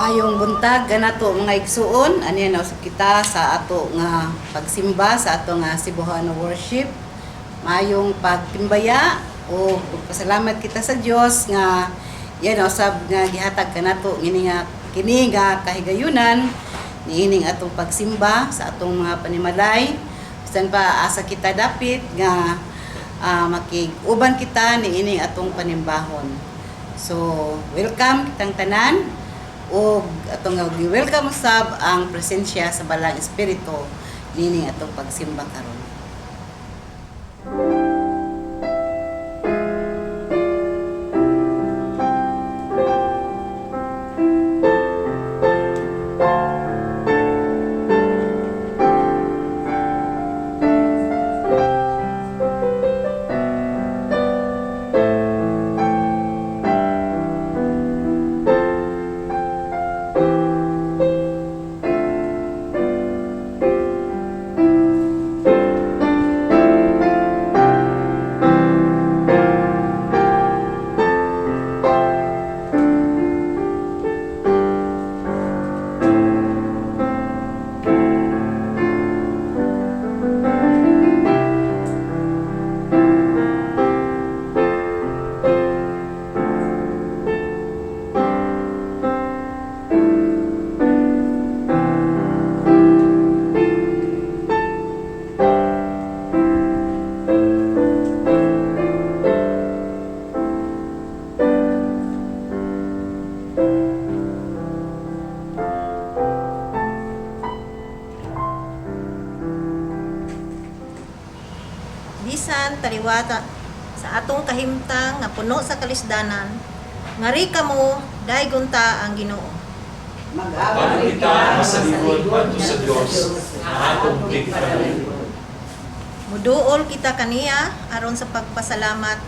Maayong buntag kanato, mga igsuon, aniya na usab kita sa ato nga pagsimba sa ato nga Cebuano worship. Maayong pagtimbaya o pagpasalamat kita sa Dios nga yan usab nga gihatag kanato ngini nga kini nga kahigayunan niining atong pagsimba sa atong mga panimalay. Bisan pa asa kita dapit nga makig-uban kita niining atong panimbahon. So, welcome kitang tanan ug atong gi-welcome usab ang presensya sa Balaang Espiritu niining atong pagsimba karon. Bisan taliwata sa atong kahimtang nga puno sa kalisdanan, ngari kamo, daygon ta ang Ginoo. Mag-awit kita masaligod ngadto sa Dios nga atong tigpanalipod. Muduol kita kaniya aron sa pagpasalamat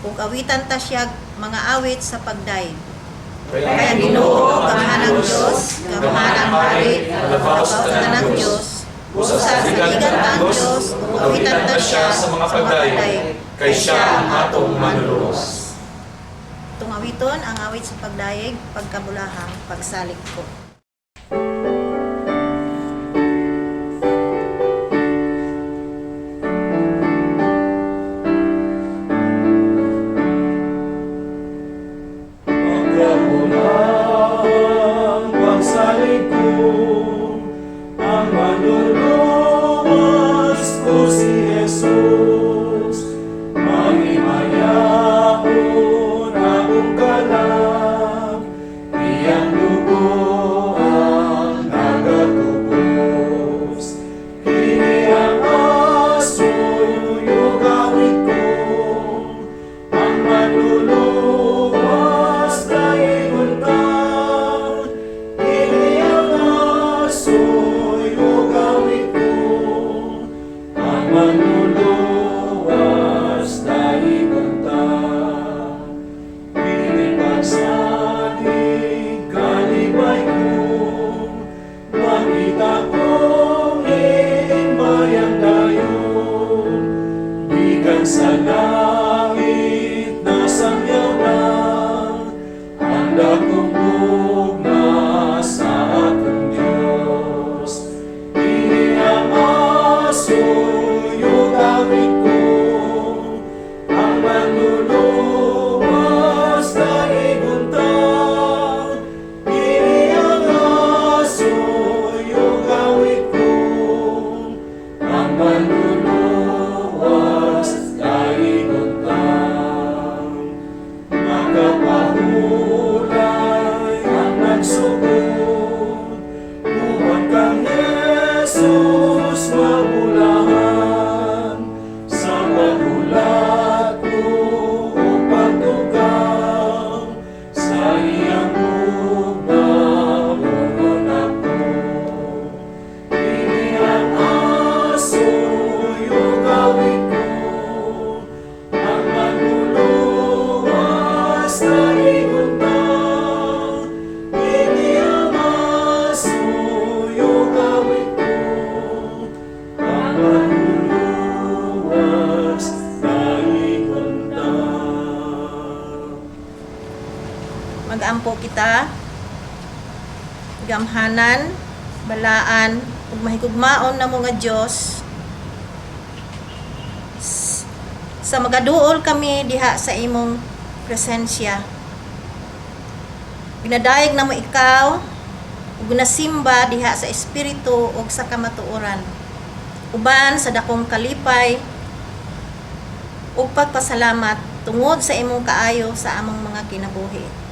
ug awitan ta siya mga awit sa pagdayeg. Kay Kay ang Ginoo gamhanang Dios, gamhanang hari, labaw sa tanang Dios. Usa Usa saligan saligan ta ang Dios ug awitan ta siya sa mga pagdayeg, kay siya ang atong manluluwas. Itong awiton ang awit sa pagdayeg, pagkabulahang, pagsalig ko. Pagkabulang pagsalig ko, ang manluluwas ko si Jesus. Mangimayaon akong kalag, iyang dugo ang nagatubos. Kini ang asoy ug awit ko, ang manluluwas daygon ta. Kini ang asoy ug awit ko, ang manluluwas daygon ta. Kini pagsalig kalipay ko, makita kong himbayang dayon. Gikan sa langit nasangyaw na ang dakong gugma sa atong Diyos. Kini ang asoy ug awit ko, ang manluluwas daygon ta. Kini ang asoy ug awit ko, ang manluluwas daygon ta. Makapahulay ang nagsugod, buhat kang Jesus mabulahan. Sa paghulat ko ug pagtugaw, sa iyang gugma ungon ako. Kini ang asoy ug awit ko, ang manluluwas daygon ta. Kini ang asoy ug awit ko, ang manluluwas daygon ta. Mag-ampo kita. Gamhanan, balaan, ug mahigugmaon namo nga Dios, sa magaduol kami diha sa imong presensya. Ginadayeg namo ikaw ug nasimba diha sa espiritu ug sa kamatuoran. Uban sa dakong kalipay ug pagpasalamat tungod sa imong kaayo sa among mga kinabuhi.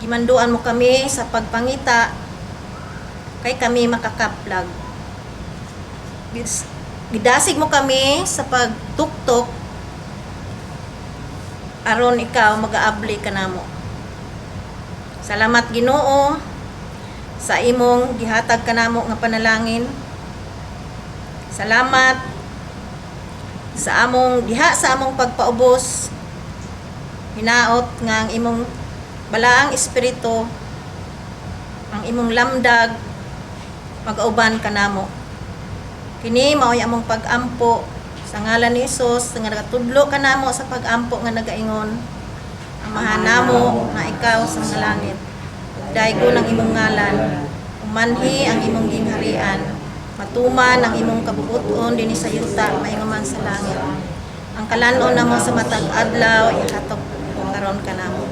Gimanduan mo kami sa pagpangita kay kami makakaplag. Gidasig mo kami sa pagtuktok aron ikaw magaabli kanamo. Salamat, Ginoo, sa imong gihatag kanamo nga panalangin. Salamat sa among diha sa among pagpaubos. Hinaot nga ang imong balaang espiritu, ang imong lamdag, magauban kanamo. Kini mao'y among pag-ampo sa ngalan ni Hesus nga nagatudlo kanamo sa pag-ampo nga nagaingon: Amahan namo na ikaw sa mga langit. Daygon ang imong ngalan. Umanhi ang imong gingharian. Matuman ang imong kabuoton dinhi sa yuta maingon man sa langit. Ang kalanon namo sa matag adlaw ihatag karon kanamo.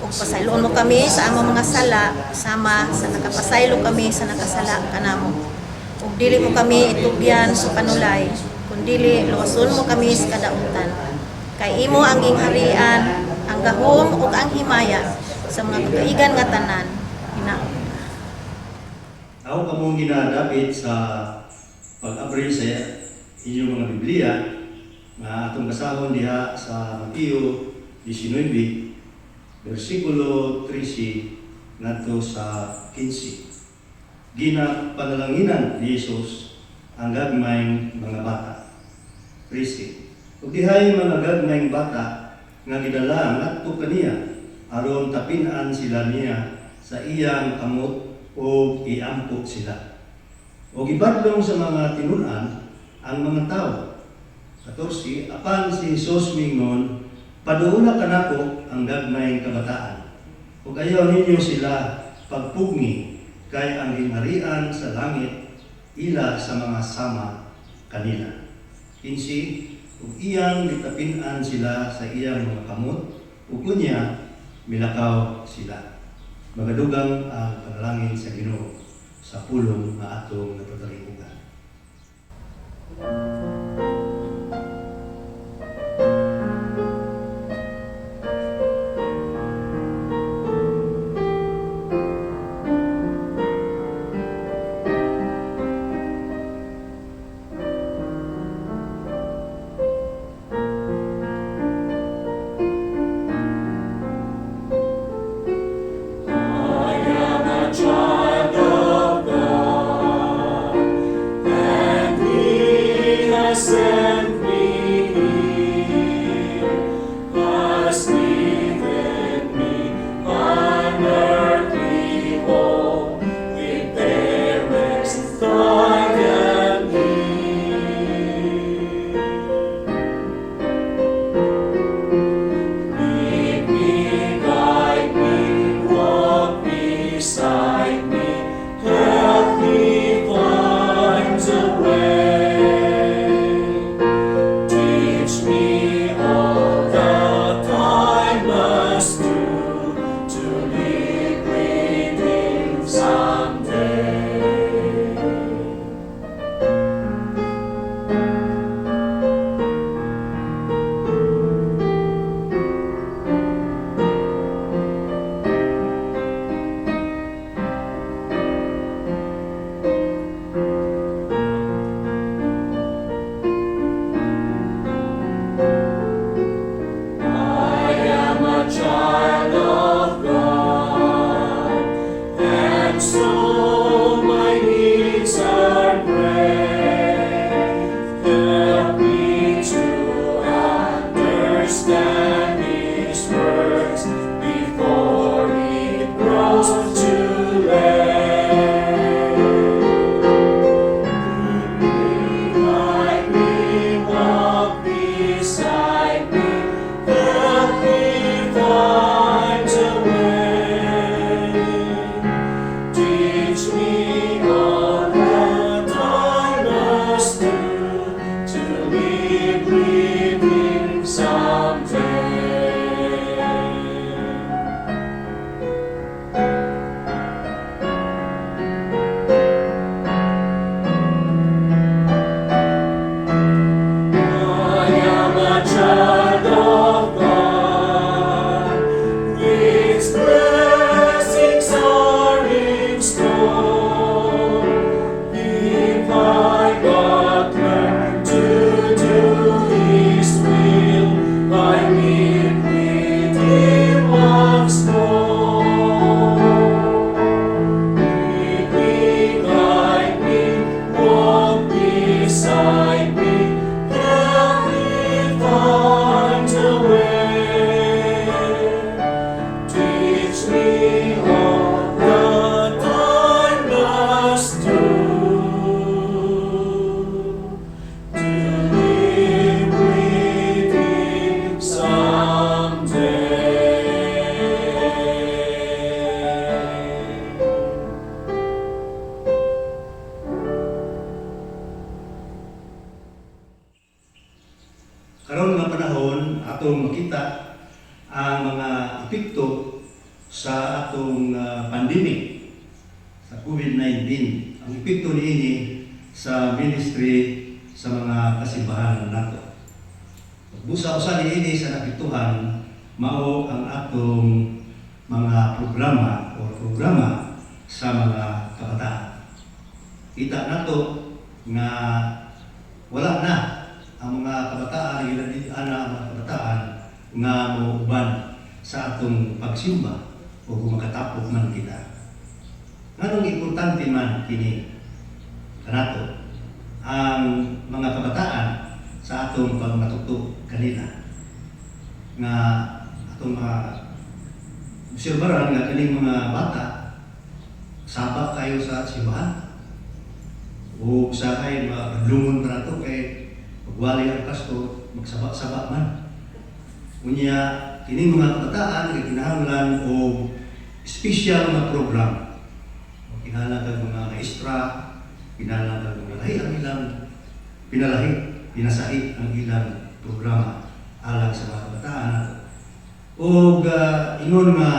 Ug pasayloon mo kami sa among mga sala sama sa nakapasaylo kami sa nakasala kanamo. Ug dili mo kami itugyan sa panulay, kundili luwason mo kami sa kadautan. Kay imo ang gingharian, ang gahom ug ang himaya sa mga katuigan nga tanan. Hinaot. Ako kamong ginadapit sa pag-abri sa inyong mga Biblia nga atong basahon diha sa Mateo 19 versikulo 13 ngadto sa 15. Ginapanalanginan ni Jesus ang gagmayng mga bata. 13. Ug dihay mga gagmayng bata nga gidala ngadto kaniya aron tapin-an sila niya sa iyang kamot ug iampo sila. Ug gibadlong sa mga tinun-an ang mga tao. 14. Apan si Jesus mingon, "Paduola kanako ang gagmayng kabataan. Ug ayaw ninyo sila pagpugngi, kay ang gingharian sa langit ila sa mga sama kanila." 15. Ug iyang gitapin-an sila sa iyang mga kamot ug unya milakaw sila. Magadugang ang panalangin sa Ginoo sa pulong nga atong napatalingkugan. I am a child of God, and He has sent me here, has given me an earthly home with parents kind and dear. Lead me, guide me, walk beside me, help me find the way. Karon nga panahon, atong makita ang mga epekto sa atong pandemic sa COVID-19. Ang epekto niini sa ministry sa mga kasimbahan nato. Busa usa niini sa naapektuhan mao ang atong mga programa o programa sa mga kabataan. Kita nato nga wala na ang mga kabataan, ana ang mga kabataan nga mouban sa atong pagsimba o kung makatapok man kita. Nganong importante man kini kanato ang mga kabataan sa atong pagmatuto kanila nga atong mga obserbaran nga kining mga bata saba kayo sa simbahan o sa kay madlungon pa nato kay pagwali ang pastor, magsaba-saba man. Unya kining mga kabataan kay kinahanglan og special nga program o kinahanglan kag mga maestra, kinahanglan kag mga lahi ang ilang pinalahi, pinasahi ang ilang programa alang sa mga kabataan nato. Og ingon nga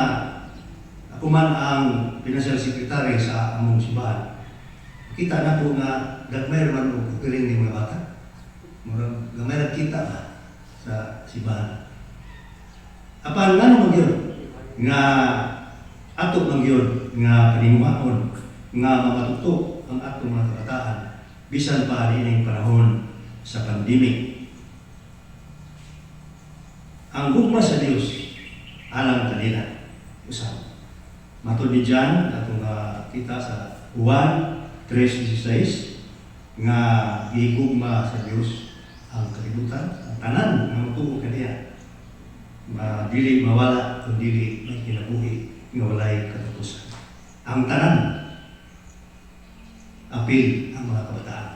ako man ang financial secretary sa among simbahan. Kita na po nga gagmay man og offering ni mga bata. Murag gamay ra kita ba sa simbahan. Apan ngano man gyud nga ato man gyud nga paninguhaon nga mamatuto ang atong mga kabataan bisan pa niining panahon sa pandemic? Ang gugma sa Dios alang kanila usab. Matod ni John, atong kita sa Juan 3:16 nga gigugma sa Dios ang kalibutan, ang tanan nga motuo kaniya ma dili mawala kun dili may kinabuhi nga walay katapusan. Ang tanan, apil ang mga kabataan.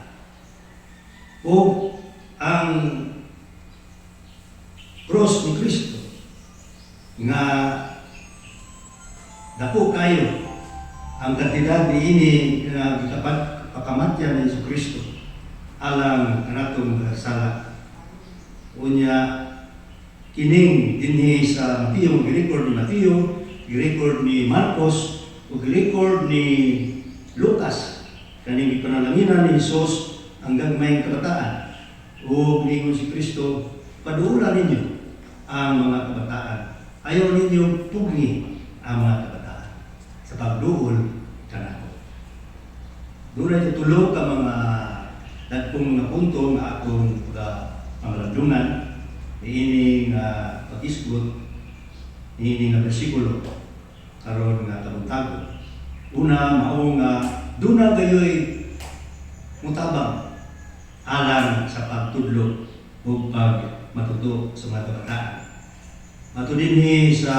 O ang cross ni Kristo nga dako kayo ang kantidad niini nga gikapat pakamatyan ni Hesus Kristo alang kanatong mga sala. Unya kining dinhi sa Mateo, gi-record ni Mateo, gi-record ni Marcos ug gi-record ni Lucas kaning gipanalanginan ni Hesus ang gagmayng kabataan ug niingon si Kristo, "Paduola ninyo ang mga kabataan, ayaw ninyo pugni ang mga kabataan sa pagduol kanako." Dunay tulo ka mga dagkong mga punto nga akong pamalandungan niini nga pag-isgot niini nga bersikulo karon nga kabuntagon. Una, mao nga duna gayoy mutabang alang sa pagtudlo o pagmatuto sa mga kabataan. Matud dinhi sa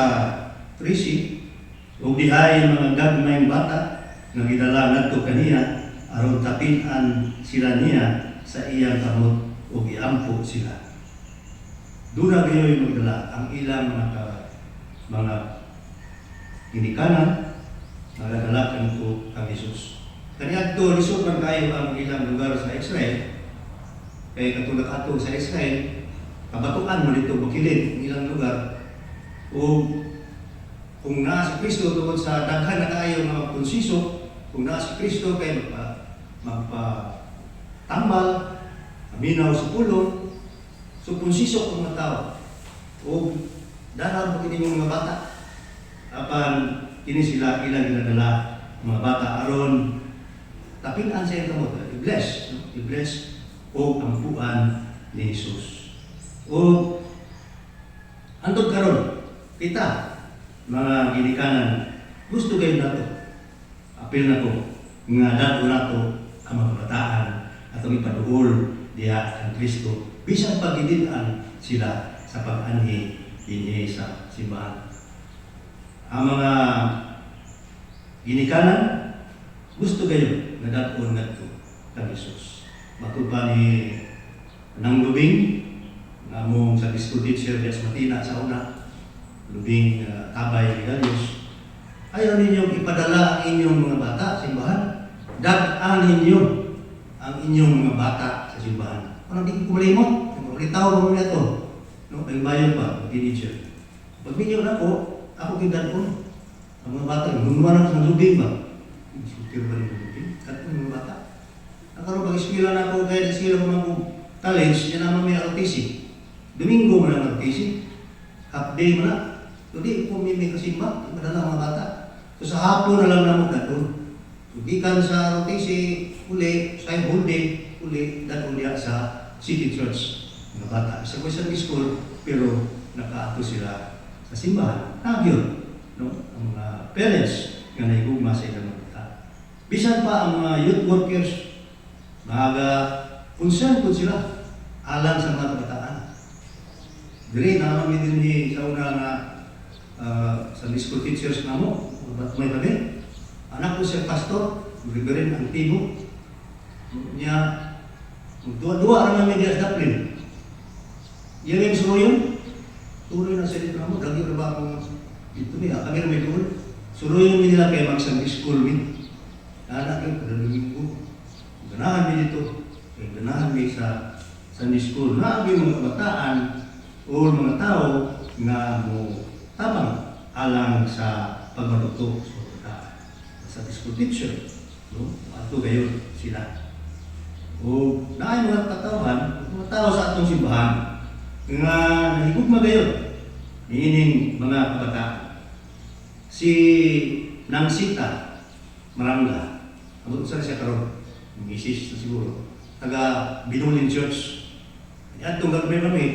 13, "Ug dihay mga gagmayng bata nga gidala ngadto kaniya aron tapin-an sila niya sa iyang kamot ug iampo sila." Duna gayoy magdala ang ilang mga ginikanan, nagadala kanto kang Jesus. Kaniadto lisod man kayo ang ilang lugar sa Israel kay katulad ato sa Israel, kabatuan mo dito, bukilid ang ilang lugar. O kung naa si Kristo, tungod sa daghan na kaayo nga magkonsiso, kung naa si Kristo kay magpa tambal, aminaw sa pulong, so konsiso ang mga tao. O dala mo kini mga bata. Apan kini sila ilang ginadala ang mga bata aron tapin-an sa iyang kamot, i-bless, no? I-bless o ampuan ni Jesus. O hantod karon kita mga ginikanan, gusto kayo nato, apil na ko nga dad-on nato ang mga kabataan atong ipaduol diha ang Kristo bisan pagidid-an sila sa pag-anhi dinhi sa simbahan. Ang mga ginikanan, gusto kayo nga dad-on ngadto kang Jesus. Matud pa ni Nang Lubing nga among sa school teacher diya sa Matina sa una, Lubing Tabay Regalios, "Ayaw ninyong ipadala ang inyong mga bata sa simbahan. Dad-an ninyo ang inyong mga bata sa simbahan." Parang di ko malimot. Ulitaw pa mo to. No, ay bayon pa, teenager. Pag minyo na ko, ako gidadon. Ang mga bata, gumawa na sa lubing ba? Sultir ba rin lubing? Katong mga bata. Ang karon pag eskwela na ako, kaya eskwela ko man college, yan naman may ROTC. Domingo man ang ROTC. Half day man na. So di ko may kasimba, madala mga bata. So sa hapon na lang namo dadon. So gikan sa ROTC, uli, sa whole day, uli, dadon diha sa City Church. Mga bata. Sa Sunday school, pero nakaato sila sa simbahan. Nagyod, no? Ang mga parents nga nahigugma sa ilang mga bata. Bisan pa ang mga youth workers, naga concern po sila alang sa mga kabataan. Diri na mi dinhi sa una nga Sunday school teachers namo, may kami. Anak ko siya pastor, Reverend Antibo. Niya, duwa-duwa ra man mi diha sa Daplin. Yan yung suruyon. Tuloy na sila dito namo, lagi ra ba akong dito niya, kami ra may doon. Suruyon mi nila kay mag Sunday school mi. Anak yun, kada Domingo. Ganahan mi dito. Kay ganahan mi sa Sunday school. Naagi mga kabataan o mga tao nga mo tabang alang sa pagmatuto sa kabataan. Sa school teacher, no? Ato gayon sila. O naay mga katawhan, mga tao sa atong simbahan nga nahigugma gayon niining mga kabataan. Si Nangsita Maranga, abot sa siya karon, misis na siguro, taga Binulin Church. Atong gagmay kami,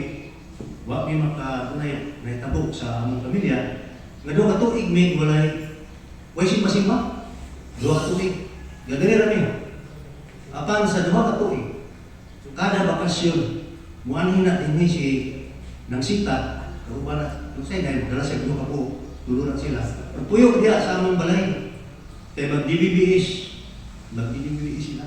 wa mi maka dunay nahitabo sa among pamilya nga duha ka tuig mi walay way simba-simba. 2 ka tuig. Gadiri ra mi. Apan sa 2 ka tuig, kada bakasyon, muanhin na dinhi si Nangsita, kauban na, kung sa'yo, dahil magdala siya, duha ka po, tuluran sila. Pagpuyo diha sa among balay, kay mag-DBBS, mag-DBBS sila.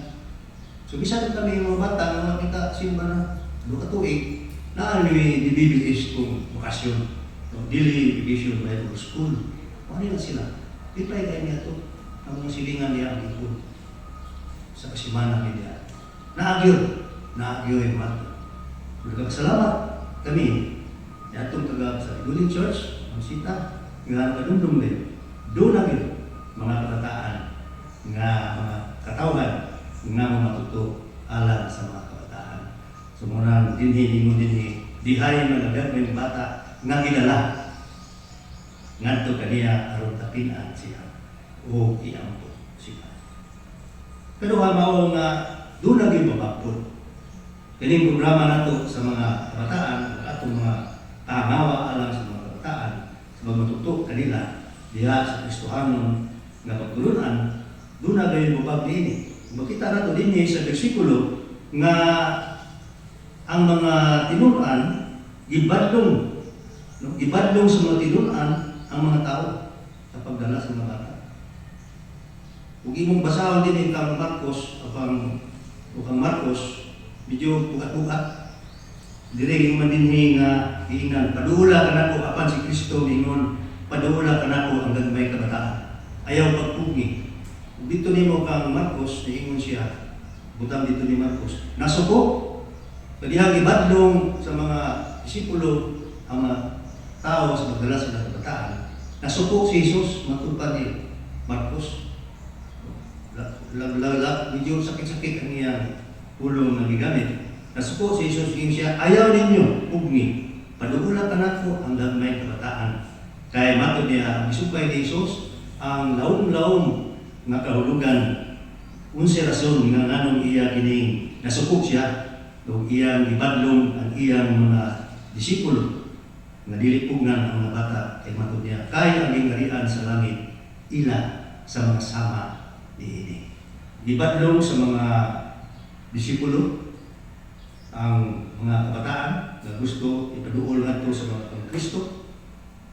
So bisan kami mga bata nga makita simba na 2 ka tuig, naa ni DBBS kung bakasyon. No, dili vacation Bible school. Ano na sila? Di pa kayo niya to. Ang mga silingan niya ang ikon. Sa kasimana niya. Naagyo. Naagyo yung mga. Nagkakasalamat kami. Yatong taga sa Idulin Church, ang sita, nga nakadumdum din. Doon na yun, mga kabataan, nga mga katawhan, nga mga matuto alang sa mga kabataan. So muna, dinhi, ingon dinhi, dihay mga gagawin bata, nga gidala, ngadto kaniya aron tapin-an siya o iampo siya. Pero ha mao nga doon na gyud mabakod. Kining programa nato sa mga kabataan, atong mga pangawa alang sa mga kabataan, sa pagmatuto kanila diha sa Kristohanon nga pagtulunan, doon na gayon mabag niini. Makita nato dinhi sa bersikulo nga ang mga tinunan gibadlong, no? Gibadlong sa mga tinunan ang mga tao sa pagdala sa mga bata. Ug imong basahon din kang Marcos, apang o kang Marcos, medyo bugat-bugat. Dire man dinhi nga giingnan, "Paduula kanako," apan si Kristo miingon, "Paduula kanako ang gagmay kabataan. Ayaw pagpugi." Ug dito nimo kang Marcos, niingon siya, butang dito ni Marcos, nasuko. Kadiha gibadlong sa mga disipulo ang mga tao sa pagdala sa kabataan. Nasuko si Jesus, matud pa ni Marcos. La, la, la, medyo sakit-sakit ang iyang pulong na gigamit. Nasuko si Jesus, ingon siya, "Ayaw ninyo, pugni. Paduula kanako ang gagmay kabataan." Kay matod niya, ang isupay ni Jesus, ang laom-laom nga kahulugan, unsay rason nga nganong iya kining nasuko siya, o iyang gibadlong ang iyang mga disipulo nga dili pugnan ang mga bata, kay matod niya, kay ang gingharian sa langit ila sa mga sama niini. Gibadlong sa mga disipulo ang mga kabataan na gusto ipaduol ngadto sa mga kang Kristo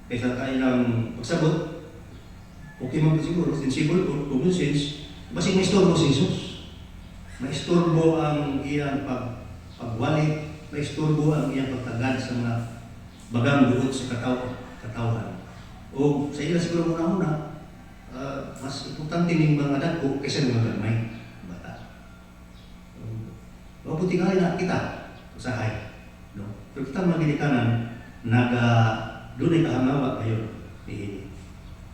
kaysa kailang pagsabot, okay man siguro, sensible o common sense, basig maistorbo si Jesus, maistorbo ang iyang pagwali, maistorbo ang iyang pagtagad sa mga bagang duot sa katawhan. O sa ila siguro muna-una, mas importante ning mga dagko kaysa ng mga gamay bata. Mabuti nga na kita usahay. No? Pero kita mga ginikanan, naga dunay kahangawa kayo niini.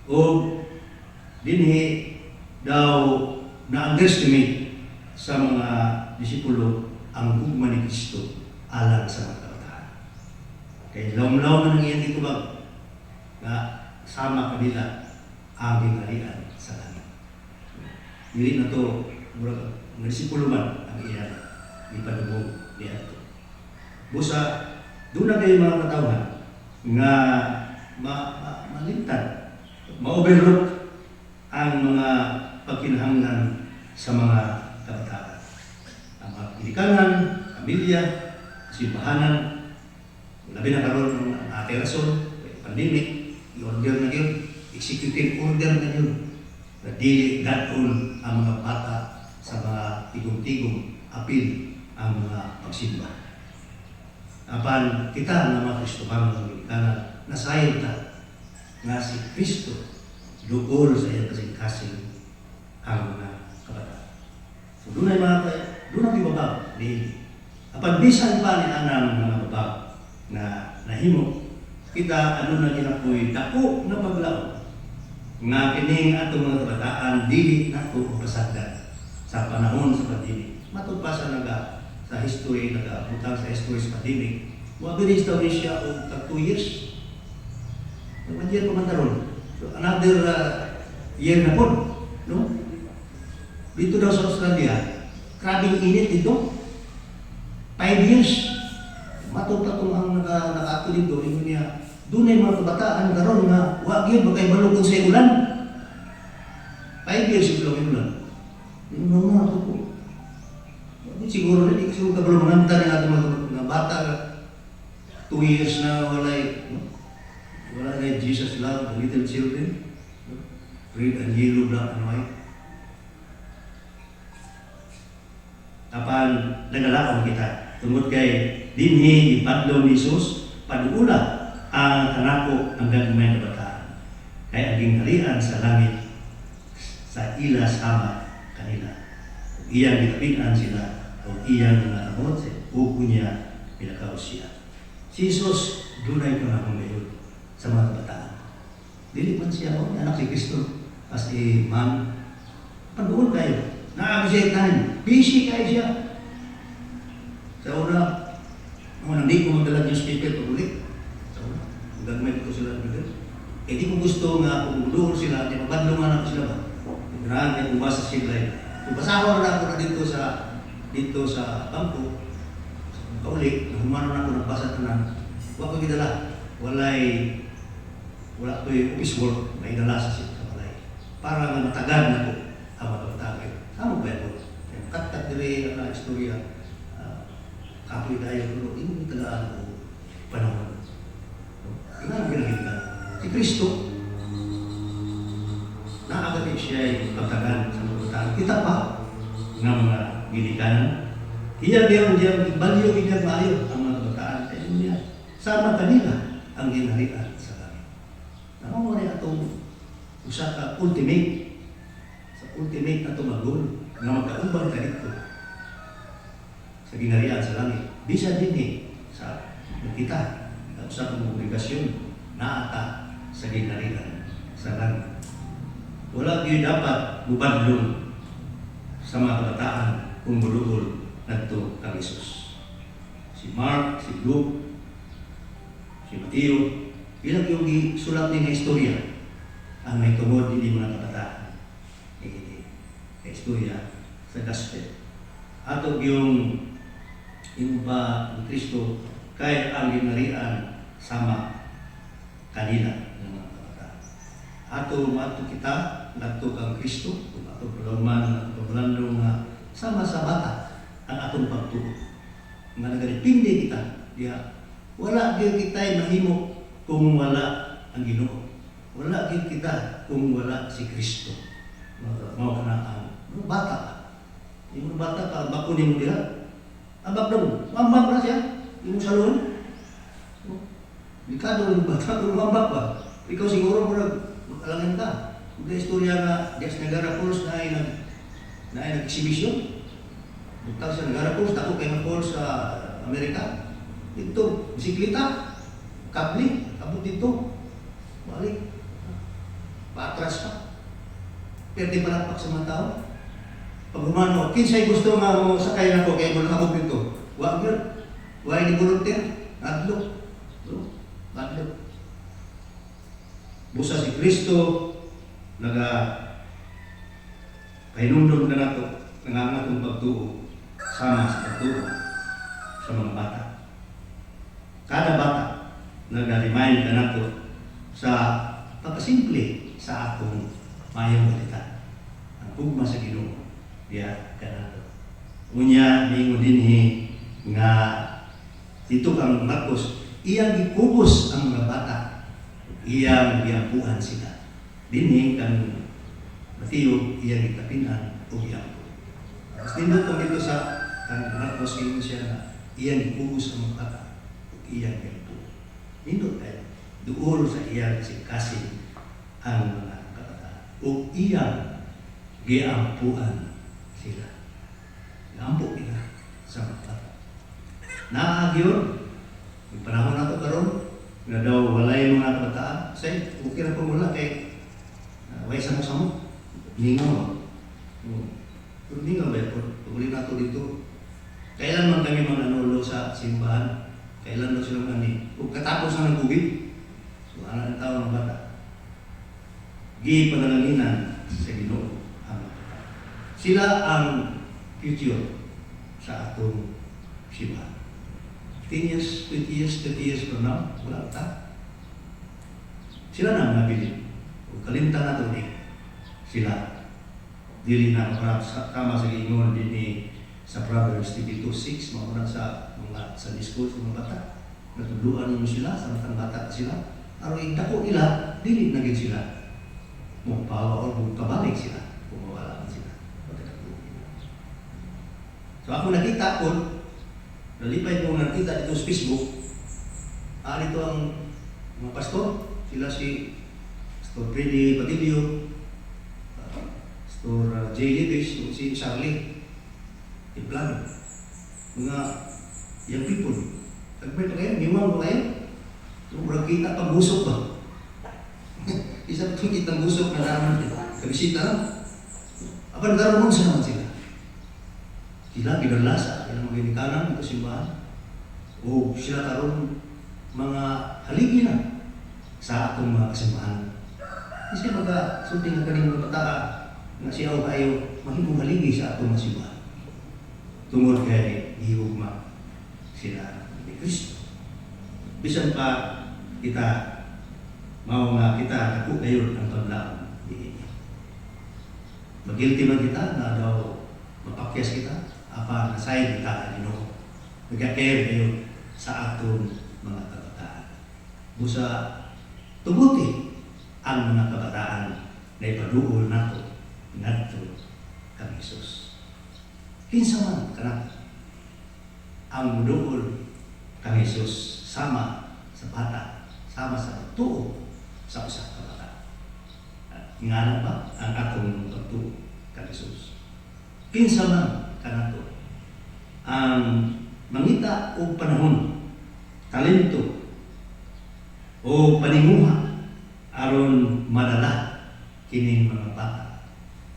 O dinhi daw na-underestimate sa mga disipulo ang gugma ni Kristo alang sa mga kabataan. Kay lawom-lawom na nang iyang gitubag nga sama kanila ang gingharian sa langit. Dili na to murag mga disipulo man ang iyang gipadungog niadto. Busa duna kay mga katawhan nga malimtan, ma-overlook ang mga pagkinahanglan sa mga kabataan. Ang mga ginikanan, pamilya, simbahanan, labi na karon ang ate rason, pandemic, i-order na yun, executive order na yun, na dili dadon ang mga bata sa mga tigom-tigom apil ang mga pagsimba. Apan kita nga mga Kristohano ng ginikanan, nasayod ta nga si Kristo duol sa iyang kasing-kasing ang mga kabataan. So dunay babag ni apan bisan pa ni anang mga babag na nahimo, kita aduna ginapoy dako na paglaom nga kining atong mga kabataan dili nato pasagdan sa panahon sa pandemic. Matud pa sa naga sa history, nagabutang sa history sa pandemic, mo-average daw ni siya og tag 2 years. 1 year pa man karon. So another year na po, no? Dito daw sa Australia, grabing init dito. 5 years. Matod pa itong ang naka dito, ingon niya, dunay mga kabataan karon nga wa gyud makahibalo kung sa ulan. 5 years sila may ulan. Ingon na ako po. Siguro na, di ko siguro kabalo manganta ng atong mga bata nga 2 years na walay, no? Wala na Jesus love the little children, no? Red and yellow, black and white. Apan nagalaom kita tungod kay dinhi gibadlong ni Jesus, paduula ang kanako ang gagmay kabataan kay ang gingharian sa langit sa ila sama kanila. Ug iyang gitapin-an sila ug iyang mga kamot sa uko niya pinakaw siya. Si Jesus dunay panahon gayud sa mga kabataan. Dili man siya, oh, anak si Kristo as a man. Paduol kayo. Naa siya time. Busy kayo siya. Sa una, unang di ko magdala newspaper pag uli. Sa una, gagmay ko sila brother. Eh di ko gusto nga kung duol sila, di mabadlong nga nako sila ba. Ganahan kay kung basa sila. Kung basahon na ako na dito sa bangko, kauli, nahumano na ako nagbasa tanan. Wa ko gidala. Wala ko'y office work na idala sa balay. Para nga matagan na ko ang mga kabataan. Sama ba ito? Katkat diri ang istorya. Kapoy tayo pero imong tagaan ko panahon. No? Nga ginagita. Si Kristo, naagad siya ay pagtagan sa mga kabataan. Kita pa nga mga ginikanan. Iya diyang diyang balyo gid maayo ang mga kabataan kay niya. Sama kanila ang gingharian sa langit. Namo ni atong usa ka ultimate sa ultimate na goal nga magkauban ka dito sa gingharian sa langit. Bisan dinhi sa kita sa usa ka kongregasyon naata sa gingharian sa langit. Wala gyud dapat mubadlong sa mga kabataan kung muduol ngadto kang Hesus. Si Mark, si Luke, si Mateo, ilang yung gisulat ni nga istorya ang may tungod ini mga kabataan. Ini nga istorya sa gospel. Ato yung yung pa ni Kristo kay ang gingharian sama kanila ng mga kabataan. Ato maadto kita ngadto kang Kristo kung ato palauman ato pamalandong nga sama sa bata ang atong pagtuo. Nga nagadepende kita diha. Wala gyud kita'y mahimo kung wala ang Ginoo. Wala gyud kita kung wala si Kristo. Mao kana ang mga bata pa. Yung mga bata pa, bako nimo diha. Ambak daw, ambak na siya. Imong salon. Delikado yung bata, pero ambak ba? Ikaw siguro mo nag alangan ka. Kung istorya nga, diya sa Niagara Falls na ay nag-exhibition. Butang sa Niagara Falls, dako kay nga falls sa Amerika. Dito, bisikleta, kable, abot dito. Balik. Paatras pa. Pwede palakpak sa mga tao. Pag humano, kinsay gusto nga mo sakay na ko kay mo nakabog dito. Wa gyud. Wa ni volunteer. Adlok. No? Adlok. Busa si Kristo naga pahinumdom ka nato nga ang atong pagtuo sama sa pagtuo sa mga bata. Kada bata naga-remind ka nato sa pagkasimple sa atong mayong balita. Ang gugma sa Ginoo diya kanato. Unya niingon dinhi nga dito kang Marcos, iyang gikubos ang mga bata, iyang giampuhan sila. Dinhi kang Mateo, iyang gitapinan o giampo. Mas nindot kung dito sa kang Marcos, ingon siya na iyang gikubos ang mga bata ug iyang giampo. Nindot kay duol sa iyang kasing ang mga kabataan ug iyang giampuan sila. Giampo nila sa mga bata. Naa gyud yung panahon nato karon nga daw walay mga kabataan, say okay ra pud wala kay way samo-samo. Mingaw. Oh. Pero mingaw ba po? Pag nato dito, kailan man kami mga sa simbahan? Kailan daw sila kani? Ug katapos na ng tubig. So, ana ng tao ng bata. Gipanalanginan sa Ginoo ang mga bata. Sila ang future sa atong simbahan. 10 years, 20 years, 30 years from now, wala ta. Sila na ang nabilin. Ug kalimtan nato ni sila. Dili na para sa tama sa giingon dinhi sa Proverbs 22:6, mao na sa mga sa school sa mga bata. Natudluan ninyo sila sa matang bata pa sila. Aron igdako nila, dili na gid sila mo pawa or mo kabalik sila kung mawala man sila. Pagkadako nila. So ako nakita ko, nalipay ko nakita dito sa Facebook, dito ang mga pastor, sila si Pastor Freddy Padillo, Pastor Jay Davis, ug si Charlie Timplano. Mga young people. Tagpay pa kayo, niwang ba kayo? So, murag kita pag busok ba? Isa pa itong kitang busok na naman. Kabisita na. Apan karon sa naman sila. Sila gidala sa ilang mga ginikanan dito simbahan. O sila karon mga haligi na sa atong mga kasimbahan. Kasi maga sulti nga kaning mga bataa nga siya kayo mahimong haligi sa atong mga simbahan. Tungod kay gihugma sila ni Kristo. Bisan pa kita mao nga kita dako kayo ang paglaom niini. Magilty man kita na daw mapakyas kita, apan nasayod kita ang Ginoo. Nagka-care kayo sa atong mga kabataan. Busa tuguti ang mga kabataan na ipaduol nato ngadto kang Hesus. Kinsa man kanato ang muduol kang Hesus sama sa bata, sama sa pagtuo sa usa ka bata. Ingana ba ang atong pagtuo kang Hesus? Kinsa man kanato ang mangita og panahon, talento o paninguha aron madala kining mga bata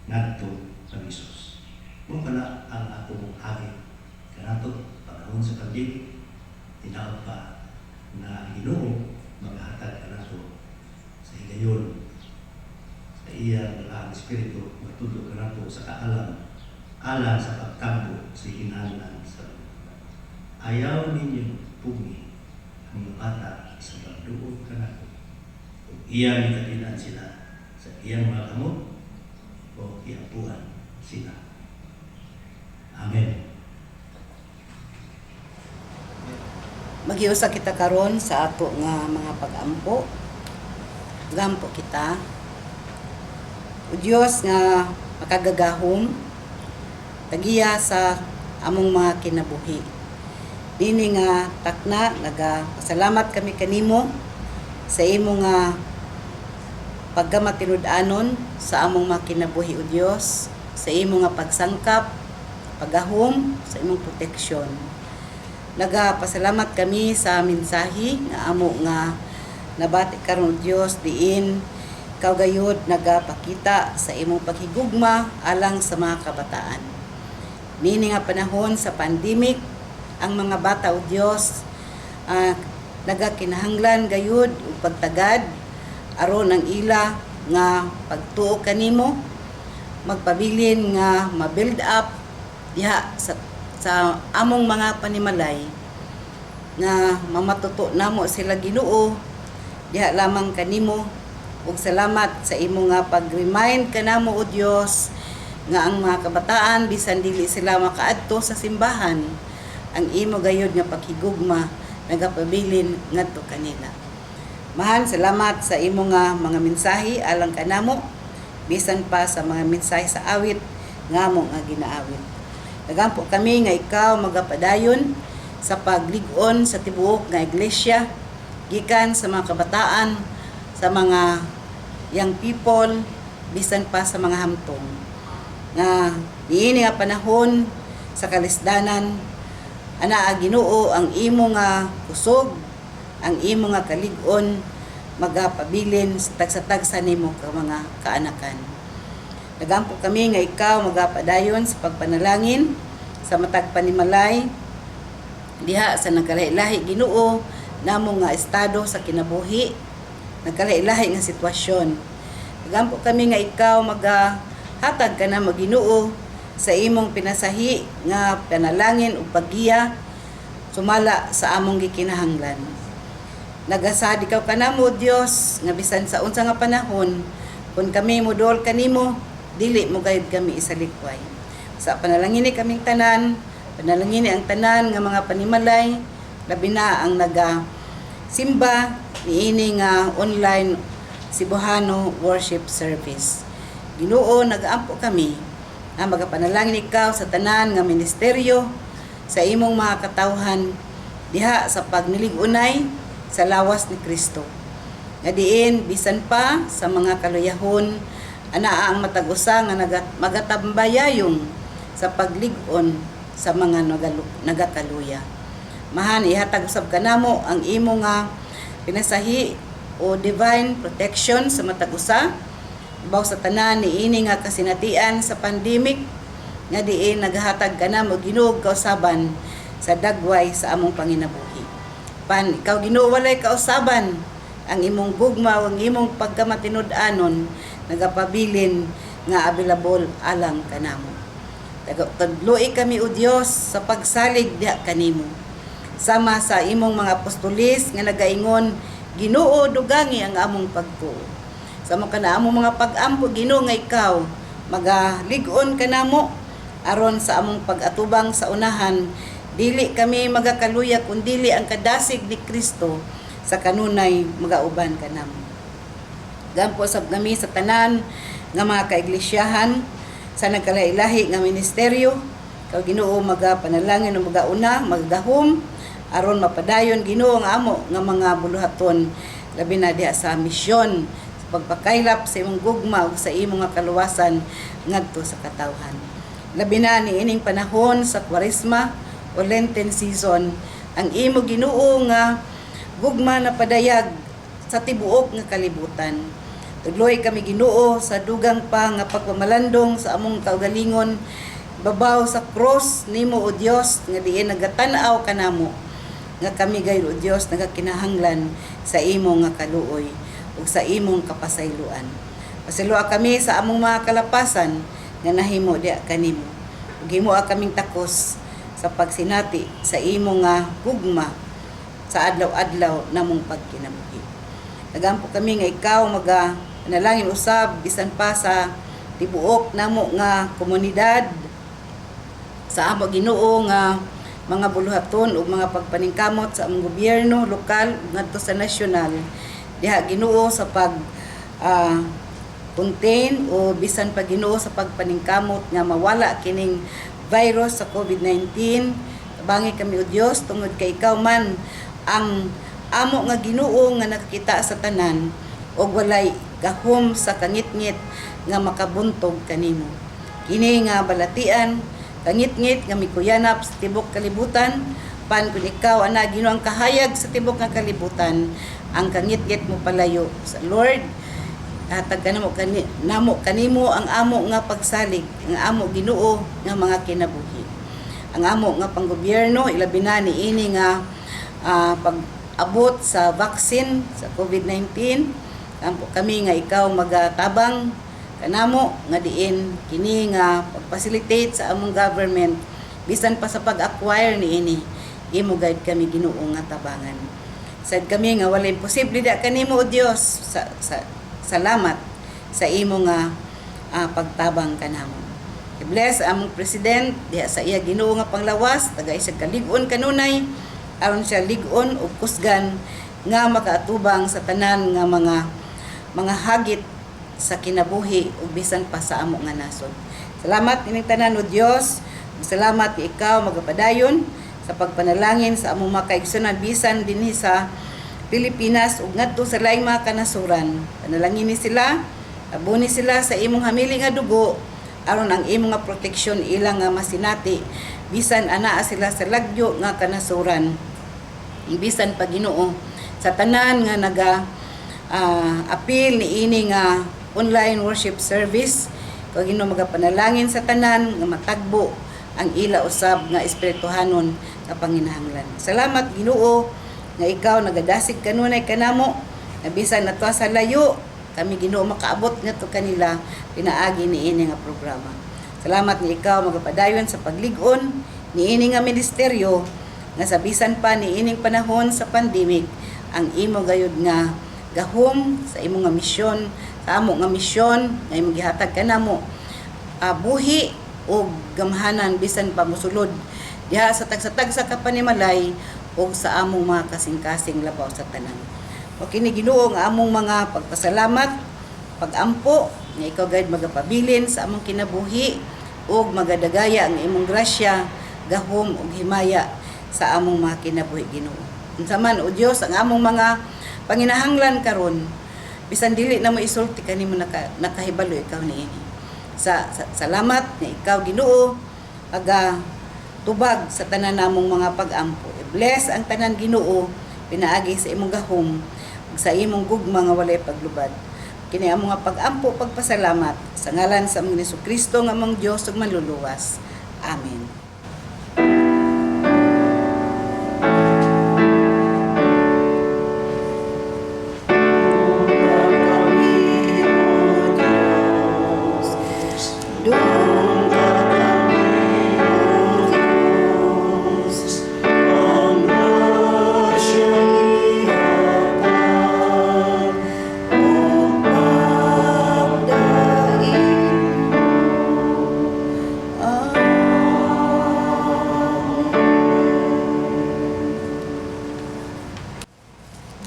ngadto kang Hesus. Mao kana ang atong hagi kanato panahon sa pandemic, hinaot pa na ang Ginoo maghatag kanato sa higayon sa iyang balaang espiritu, matudlo kanato sa kaalam alang sa pagtambo sa hinanglan sa. Ayaw ninyo pugngi ang mga bata sa pagduol kanato ug iyang gitapinan sila sa iyang mga kamot o iampuan sila. Amen. Magiusa kita karon sa ato nga mga pag-ampo. Gampo kita. O Dios nga makagagahom, tagiya sa among mga kinabuhi. Dini nga takna, nagapasalamat kami kanimo sa imo nga pagkamatinud-anon sa among mga kinabuhi, o Dios, sa imo nga pagsangkap, pagahom, sa imong proteksyon. Nagapasalamat kami sa mensahe nga amo nga nabati karon, Dios, diin ikaw gayud nagapakita sa imong paghigugma alang sa mga kabataan. Niini nga panahon sa pandemic, ang mga bata, o Dios, nagakinahanglan gayud og pagtagad aron ang ila nga pagtuo kanimo magpabilin nga ma-build up diha sa among mga panimalay, nga mamatuto namo sila, Ginoo, diha lamang kanimo. Ug salamat sa imo nga pag-remind kanamo, o Dios, nga ang mga kabataan, bisan dili sila makaadto sa simbahan, ang imo gayud nga paghigugma nagapabilin ngadto kanila. Mahan, salamat sa imo nga mga mensahe alang kanamo, bisan pa sa mga mensahe sa awit nga amo nga ginaawit. Nagampo kami nga ikaw magapadayon sa paglig-on sa tibuok nga iglesia, gikan sa mga kabataan, sa mga young people, bisan pa sa mga hamtong. Nga niini nga panahon sa kalisdanan, anaa, Ginoo, ang imo nga kusog, ang imo nga kalig-on magapabilin sa tagsa-tagsa nimo ka mga kaanakan. Nagampo kami nga ikaw magapadayon sa pagpanalangin sa matag panimalay diha sa nagkalahi-lahi, Ginoo, namo nga estado sa kinabuhi, nagkalahi-lahi nga sitwasyon. Nagampo kami nga ikaw magahatag ka na, Ginoo, sa imong pinasahi nga panalangin ug paggiya sumala sa among gikinahanglan. Nagasad ikaw kanamo, Dios, nga bisan sa unsa nga panahon, kung kami modol kanimo, dili mo gayud kami isalikway. Sa panalangini kaming tanan, panalangini ang tanan nga mga panimalay, labi na ang naga simba niini nga online Cebuano worship service. Ginoo, nagaampo kami nga magapanalangin ikaw sa tanan nga ministeryo sa imong mga katawhan diha sa pagnilig-unay sa lawas ni Kristo. Nga diin bisan pa sa mga kaluyahon, anaa ang matag usa nga magatambayayong sa paglig-on sa mga nagakaluya. Mahan, ihatag usab kanamo ang imo nga pinasahi o divine protection sa matag usa ibaw sa tanan niini nga kasinatian sa pandemic, nga diin naghatag ka namo, Ginoo, kausaban sa dagway sa among panginabuhi. Pan ikaw, Ginoo, walay kausaban. Ang imong gugma ug ang imong pagkamatinud-anon nagapabilin nga available alang kanamo. Tudloi kami, o Dios, sa pagsalig diha kanimo. Sama sa imong mga apostolis nga nagaingon, "Ginoo, dugangi ang among pagtuo." Sa mo kana among mga pag-ampo, Ginoo, nga ikaw magalig-on kanamo aron sa among pag-atubang sa unahan, dili kami magakaluya kun dili ang kadasig ni Kristo sa kanunay magauban kanamo. Gampo sab kami sa tanan nga mga kaiglisyahan sa nagkalahi-lahi nga ministeryo. Ikaw, Ginoo, magapanalangin o magauna, magagahom aron mapadayon, Ginoo, ang amo nga mga buluhaton, labi na diha sa misyon sa pagpakaylap sa imong gugma ug sa imong nga kaluwasan ngadto sa katawhan. Labi na niining panahon sa Kwaresma o Lenten season, ang imo, Ginoo, nga gugma na padayag sa tibuok nga kalibutan. Tudloi kami, Ginoo, sa dugang pa nga pagpamalandong sa among kaugalingon babaw sa cross nimo, o Dios, nga diin nagatan-aw kanamo nga kami gayud, o Dios, nagakinahanglan sa imo nga kaluoy ug sa imong kapasayloan. Pasayloa kami sa among mga kalapasan nga nahimo diha kanimo. Ug himoa kaming takos sa pagsinati sa imo nga gugma sa adlaw-adlaw namong pagkinabuhi. Nagampo kami nga ikaw maga panalangin usab bisan pa sa tibuok namo nga komunidad, sa amo, Ginoo, nga mga buluhaton ug mga pagpaningkamot sa among gobyerno lokal ngadto sa nasyonal diha, Ginoo, sa pag contain o bisan pa, Ginoo, sa pagpaningkamot nga mawala kining virus sa COVID-19. Tabangi kami, o Dios, tungod kay ikaw man ang amo nga Ginoo nga nakakita sa tanan ug walay gahom sa kangitngit nga makabuntog kanimo. Kini nga balatian, kangitngit nga mikuyanap sa tibok kalibutan, Pan kun ikaw ana Ginoo ang kahayag sa tibok nga kalibutan, ang kangitngit mo palayo sa Lord. Hatag ka namo kanimo ang amo nga pagsalig, ang amo Ginoo nga mga kinabuhi. Ang amo nga panggobyerno, ilabi na niini nga pag-abot sa vaccine sa COVID-19. Ampo kami nga ikaw magatabang kanamo nga diin kini nga pag-facilitate sa among government bisan pa sa pag-acquire niini, imo guide kami, Ginoo, nga tabangan. Sad kami nga wala imposible da kanimo, o Dios. Sa salamat sa imo nga pagtabang kanamo. I-bless among president diha sa iya, Ginoo, nga panglawas, tagai siya kalig-on kanunay aron siya lig-on ug kusgan nga makaatubang sa tanan nga mga hagit sa kinabuhi ug bisan pa sa amo nga nasod. Salamat ining tanan, o Dios. Salamat nga ikaw magapadayon sa pagpanalangin sa among mga kaigsunan bisan dinhi sa Pilipinas ug ngadto sa laing mga kanasuran. Panalangin ni sila, abuni sila sa imong hamili nga dugo aron ang imong nga proteksyon ilang nga masinati bisan anaa sila sa lagyo nga kanasuran. Bisan pa, Ginoo, sa tanan nga naga apil niini nga online worship service kag Ginoo magapanalangin sa tanan nga matagbo ang ila usab nga espirituhanon nga panginahanglan. Salamat, Ginoo, nga ikaw nagadasig kanunay kanamo nga bisan nato sa layo kami, Ginoo, makaabot ngadto kanila pinaagi niini nga programa. Salamat nga ikaw magapadayon sa paglig-on niini nga ministeryo nga sa bisan pa niining panahon sa pandemic, ang imo gayud nga gahom sa imo nga misyon, sa amo nga misyon nga imong gihatag kanamo, buhi og gamhanan bisan pa mosulod diha sa tagsa-tagsa ka panimalay ug sa among mga kasing-kasing labaw sa tanan. O kini, Ginoo, nga among mga pagpasalamat, pagampo nga ikaw gayud magapabilin sa among kinabuhi ug magadagaya ang imong grasya, gahom ug himaya sa among mga kinabuhi, Ginoo. Unsa man, o Dios, ang among mga panginahanglan karon, bisan dili na mo isulti kanimo, nakahibalo ikaw niini. Sa salamat nga ikaw, Ginoo, aga tubag sa tanan namong mga pag-ampo. I-bless ang tanan, Ginoo, pinaagi sa imong gahom ug sa imong gugma nga walay paglubad. Kini ang mga pag-ampo, pagpasalamat sa ngalan sa among Kristo nga among Dios ug manluluwas. Amen. Dungga kami, O Diyos, Ang grasyang ihatag ug pagdain mo. Amen.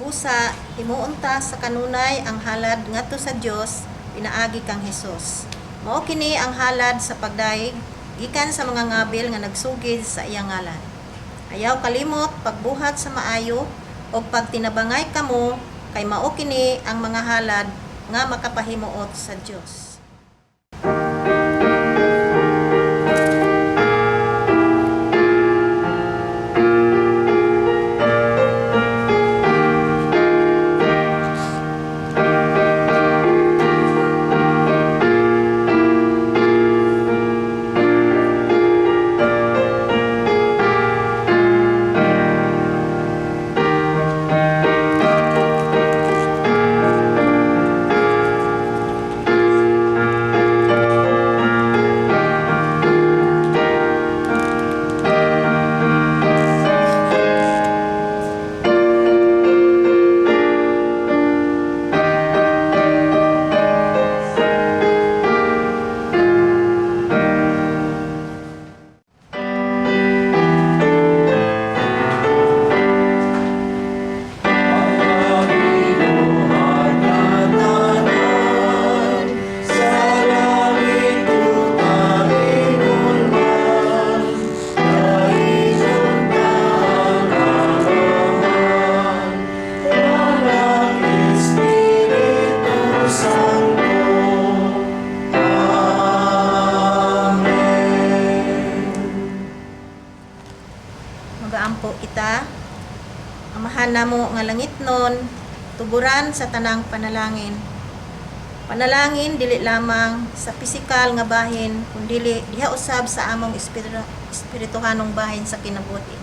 Busa, himuon ta sa kanunay ang halad ngadto sa Dios pinaagi kang Hesus. Mao kini ang halad sa pagdayeg gikan sa mga ngabil nga nagsugid sa iyang ngalan. Ayaw kalimot pagbuhat sa maayo ug pagtinabangay kamo, kay mao kini ang mga halad nga makapahimuot sa Dios. Amahan namo nga langitnon, tuguran sa tanang panalangin. Panalangin dili lamang sa pisikal nga bahin, kundili diha usab sa among espirituhanong bahin sa kinabuhi.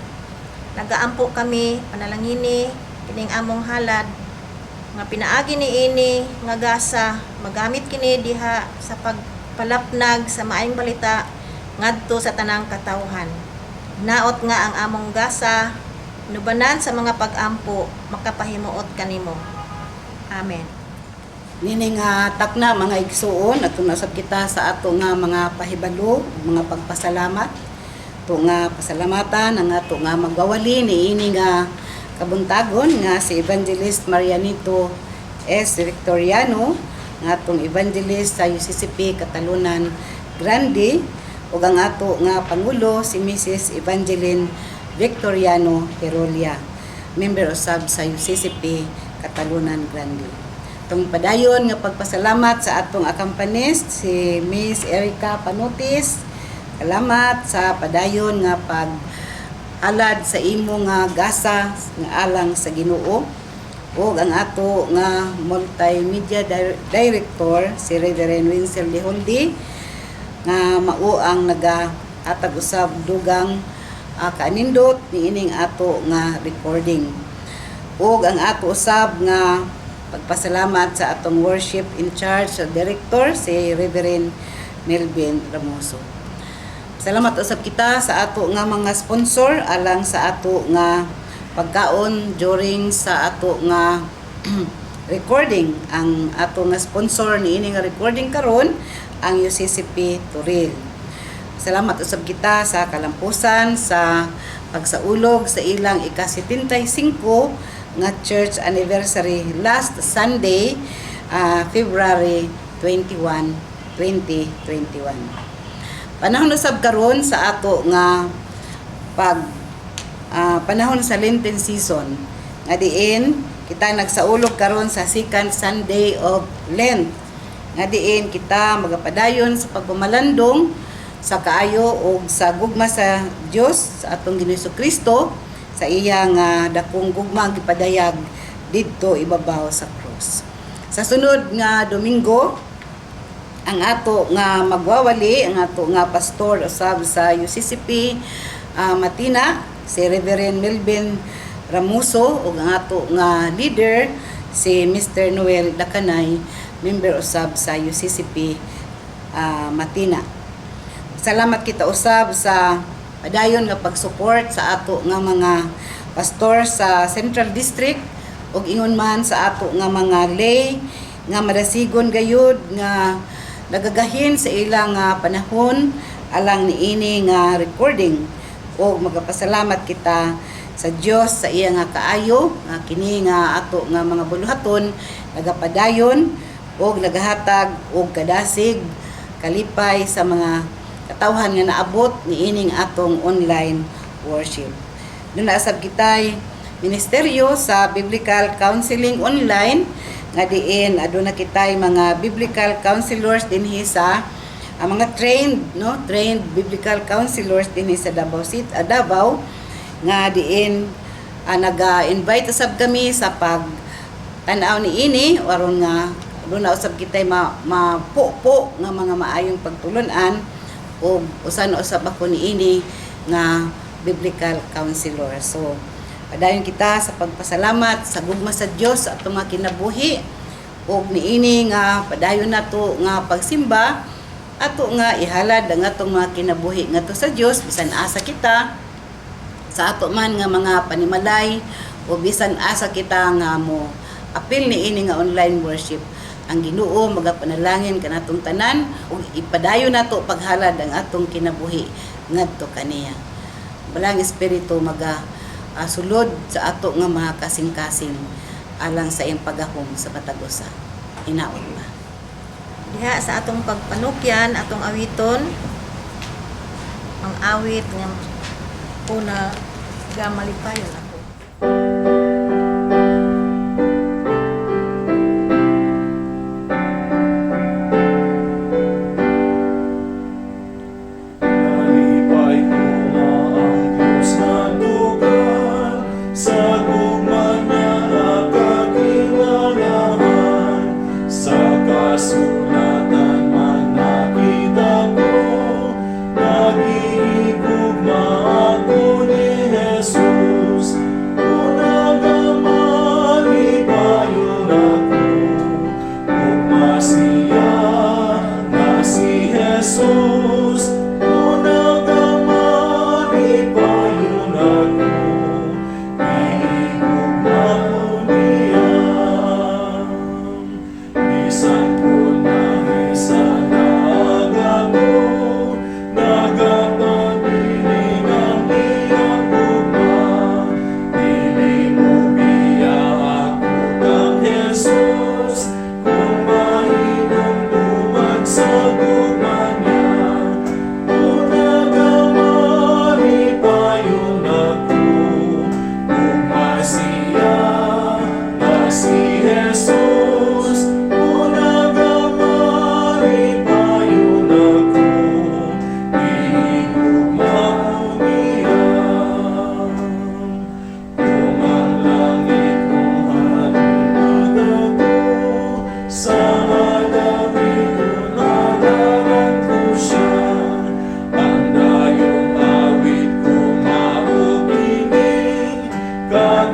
Nagaampo kami, panalangini kining among halad nga pinaagi niini nga gasa magamit kini diha sa pagpalapnag sa maayong balita ngadto sa tanang katawhan. Naot nga ang among gasa nubanan sa mga pag-ampo makapahimuot kanimo. Amen. Nini nga takna, mga igsuon, ato na usab kita sa ato nga mga pahibalo, mga pagpasalamat. Ato nga pasalamatan ang ato nga magwawali niini nga kabuntagon nga si Evangelist Marianito S. Victoriano, nga atong evangelist sa UCCP Catalunan Grande, ug ang ato nga pangulo si Mrs. Evangeline Victoriano Herolia, member usab sa UCCP Catalunan Grande. Itong padayon nga pagpasalamat sa atong accompanist si Miss Erica Panutis. Salamat sa padayon nga paghalad sa imo nga gasa nga alang sa Ginoo. Ug ang ato nga multimedia director si Reverend Winsel Lihonde nga mao ang nagahatag usab dugang kaanindot niining ato nga recording. Ug ang ato usab nga pagpasalamat sa atong worship in charge sa director si Reverend Melvin Ramoso. Salamat usab kita sa ato nga mga sponsor alang sa ato nga pagkaon during sa ato nga recording. Ang ato nga sponsor niini nga recording karon ang UCCP Toril. Salamat usab kita sa kalampusan sa pagsaulog sa ilang ika-75 nga church anniversary last Sunday, February 21, 2021. Panahon usab karon sa ato nga pag panahon sa Lenten season nga diin kita nagsaulog karon sa second Sunday of Lent, nga diin kita magapadayon sa pagpamalandong sa kaayo og sa gugma sa Dios sa atong Ginoo Kristo sa iya nga dakong gugma ang gipadayag didto ibabaw sa cross. Sa sunod nga Domingo, ang ato nga magwawali, ang ato nga pastor usab sa UCCP Matina, si Reverend Melvin Ramuso, ug ang ato nga leader si Mr. Noel Dacanay, member usab sa UCCP Matina. Salamat kita usab sa padayon nga pag-support sa ato nga mga pastor sa Central District ug ingon man sa ato nga mga lay nga madasigon gayud nga nagagahin sa ilang panahon alang niini nga recording, ug magapasalamat kita sa Dios sa iya nga kaayo nga kini nga ato nga mga buluhaton nagapadayon ug nagahatag og kadasig, kalipay sa mga katawhan nga naabot niining atong online worship. Duna sab kitay ministeryo sa Biblical Counseling Online nga diin aduna kitay mga biblical counselors dinhi sa ang mga trained, no, trained biblical counselors dinhi sa Davao City, Davao, nga diin naga-invite usab kami sa pag tan-aw niini aron nga aduna usab kitay mapupo nga mga maayong pagtulun-an, ug usa na usab ako niini nga biblical counselor. So padayon kita sa pagpasalamat sa gugma sa Dios sa atong mga kinabuhi, ug niini nga padayon nato nga pagsimba, ato nga ihalad ang atong mga kinabuhi ngadto sa Dios bisan asa kita sa ato man nga mga panimalay o bisan asa kita nga mo apil niini nga online worship. Ang Ginoo magapanalangin kanatong tanan ug ipadayon nato paghalad ang atong kinabuhi ngadto kaniya. Balaang Espiritu maga sulod sa ato nga mga kasing-kasing alang sa iyang paggahom sa matag usa. Hinaot ba. Diha sa atong pagpanukyan, atong awiton ang awit nga una, Gamalipayon ako. Nalipay ko nga ang Diyos nagtugan sa gugma.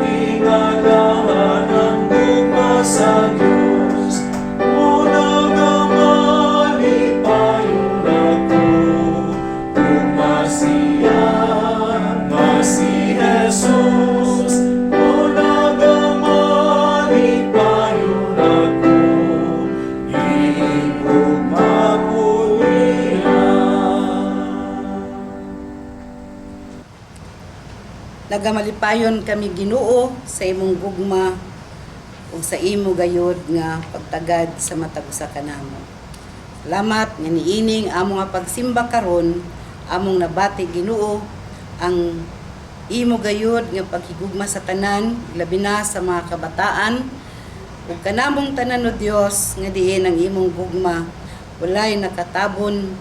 Katingalahan ang gugma sa Diyos, O nagamalipayong ako. Gugma siya nga si Jesus, O nagamalipayong ako. Gihigugma ko niya. Nagamalipayon kami, Ginoo, sa imong gugma ug sa imo gayod nga pagtagad sa matag usa kanamo. Salamat nga niining amo nga pagsimba karon among nabati, Ginoo, ang imo gayod nga paghigugma sa tanan, labi na sa mga kabataan ug kanamong tanan, o Dios, nga diin ang imong gugma walay nakatabon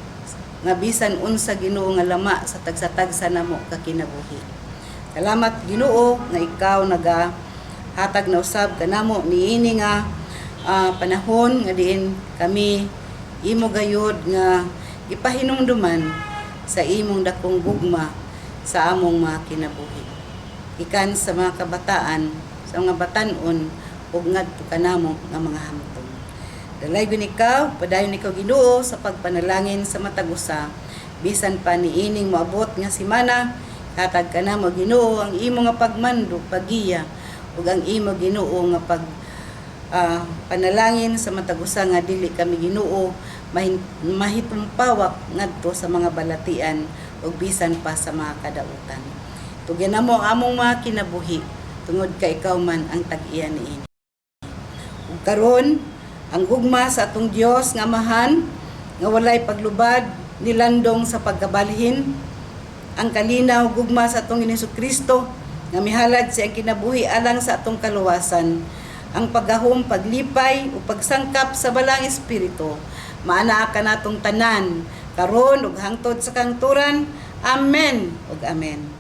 nga bisan unsa, Ginoo, nga lama sa tagsa-tagsa namo ka kinabuhi. Salamat, Ginoo, nga ikaw naga hatag na usab kanamo niini nga panahon nga diin kami imo gayod nga ipahinumduman sa imong dakong gugma sa among mga kinabuhi. Ikan sa mga kabataan, sa mga batanon ug ngadto kanamo nga mga hamtong. Dalaygon ikaw, padayon ikaw, Ginoo, sa pagpanalangin sa matag usa. Bisan pa niining moabot nga simana, hatag kanamo, Ginoo, ang imo nga pagmando, pagiya ug ang imo, Ginoo, nga pag panalangin sa matag usa nga dili kami, Ginoo, mahitumpawak ngadto sa mga balatian ug bisan pa sa mga kadautan. Tugyan namo ang among mga kinabuhi tungod kay ikaw man ang tag-iya niini. Ug karon, ang gugma sa atong Dios nga Amahan nga walay paglubad nilandong sa pagkabalhin, ang kalinaw gugma sa atong Ginoong Kristo nga mihalad sa iyang kinabuhi alang sa atong kaluwasan, ang paggahom, paglipay ug pagsangkap sa Balaang Espiritu maanaa kanatong tanan karon ug hangtod sa kahangturan. Amen ug amen.